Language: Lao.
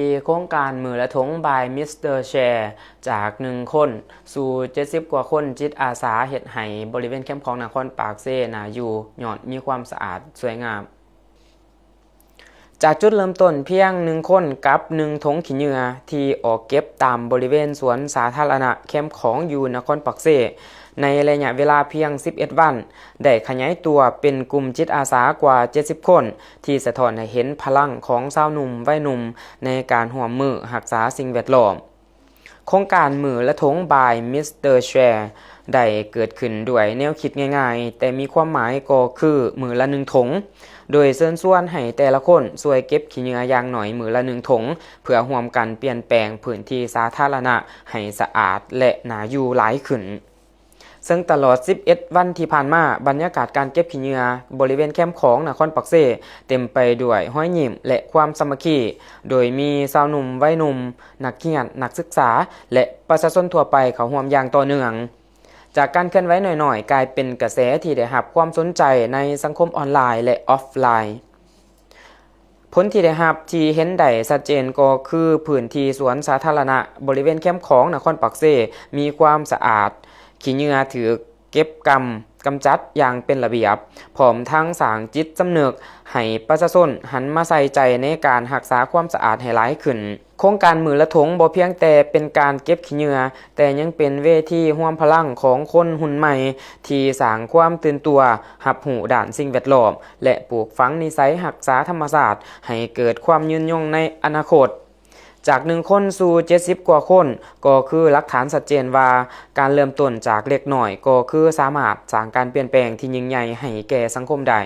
ທີ່ໂຄງການມື້ລະຖົງ by Mister Share ຈາກໜຶ່ງຄົນສູ່ເຈັດສິບກວ່າຄົນ ຈິດອາສາເຮັດໃຫ້ບໍລິເວນແຄມຂອງນະຄອນປາກເຊໜ້າຢູ່ ຍ້ອນມີຄວາມສະອາດສວຍງາມ. ຈາກຈຸດເລີ່ມຕົ້ນພຽງໜຶ່ງຄົນກັບໜຶ່ງຖົງຂີ້ເຫຍື້ອ ທີ່ອອກເກັບຕາມບໍລິເວນສວນສາທາລະນະແຄມຂອງຢູ່ນະຄອນປາກເຊ ໃນໄລຍະເວລາພຽງສິບເອັດວັນ ໄດ້ຂະຫຍາຍຕົວເປັນກຸ່ມຈິດອາສາກວ່າເຈັດສິບຄົນ ທີ່ສະທ້ອນໃຫ້ເຫັນພະລັງຂອງຊາວໜຸ່ມໄວໜຸ່ມໃນການຮ່ວມມືຮັກສາສິ່ງແວດລ້ອມ. ໂຄງການມື້ລະຖົງ by Mister Share ໄດ້ເກີດຂຶ້ນດ້ວຍແນວຄິດງ່າຍໆ ແຕ່ມີຄວາມໝາຍກໍຄືມື້ລະໜຶ່ງຖົງ, ໂດຍເຊີນຊວນໃຫ້ແຕ່ລະຄົນຊ່ວຍເກັບຂີ້ເຫຍື້ອຢ່າງໜ້ອຍມື້ລະໜຶ່ງຖົງ ເພື່ອຮ່ວມກັນປ່ຽນແປງພື້ນທີ່ສາທາລະນະໃຫ້ສະອາດ ແລະ ໜ້າຢູ່ຫຼາຍຂຶ້ນ. ເຊິ່ງຕະຫຼອດສິບເອັດວັນທີ່ຜ່ານມາ, ບັນຍາກາດການເກັບຂີ້ເຫຍື້ອບໍລິເວນແຄມຂອງນະຄອນປາກເຊ ເຕັມໄປດ້ວຍຮອຍຍິ້ມ ແລະ ຄວາມສາມັກຄີ, ໂດຍມີຊາວໜຸ່ມໄວໜຸ່ມ, ນັກຮຽນ, ນັກສຶກສາ ແລະ ປະຊາຊົນທົ່ວໄປເຂົ້າຮ່ວມຢ່າງຕໍ່ເນື່ອງ. ຈາກການເຄື່ອນໄຫວນ້ອຍໆ ກາຍເປັນກະແສທີ່ໄດ້ຮັບຄວາມສົນໃຈໃນສັງຄົມອອນລາຍ ແລະ ອອຟລາຍ. ຜົນທີ່ໄດ້ຮັບທີ່ເຫັນໄດ້ຊັດເຈນກໍຄືພື້ນທີ່ສວນສາທາລະນະບໍລິເວນແຄມຂອງນະຄອນປາກເຊ ມີຄວາມສະອາດ, ຂີ້ເຫຍື້ອຖືກເກັບກຳ, ກຳຈັດຢ່າງເປັນລະບຽບ, ພ້ອມທັງສ້າງຈິດສຳນຶກໃຫ້ປະຊາຊົນຫັນມາໃສ່ໃຈໃນການຮັກສາຄວາມສະອາດໃຫ້ຫຼາຍຂຶ້ນ. ໂຄງການມື້ລະຖົງບໍ່ພຽງແຕ່ເປັນການເກັບຂີ້ເຫຍື້ອ, ແຕ່ຍັງເປັນເວທີຮວມພະລັງຂອງຄົນຮຸ່ນໃໝ່ທີ່ສ້າງຄວາມຕື່ນຕົວ, ຮັບຮູ້ດ້ານສິ່ງແວດລ້ອມ ແລະ ປູກຝັງນິໄສຮັກສາທຳມະຊາດໃຫ້ເກີດຄວາມຍືນຍົງໃນອະນາຄົດ. ຈາກໜຶ່ງຄົນສູ່ເຈັດສິບກວ່າຄົນ ກໍຄືຫຼັກຖານຊັດເຈນວ່າ ການເລີ່ມຕົ້ນຈາກເລັກນ້ອຍກໍຄືສາມາດສ້າງການປ່ຽນແປງທີ່ຍິ່ງໃຫຍ່ໃຫ້ແກ່ສັງຄົມໄດ້.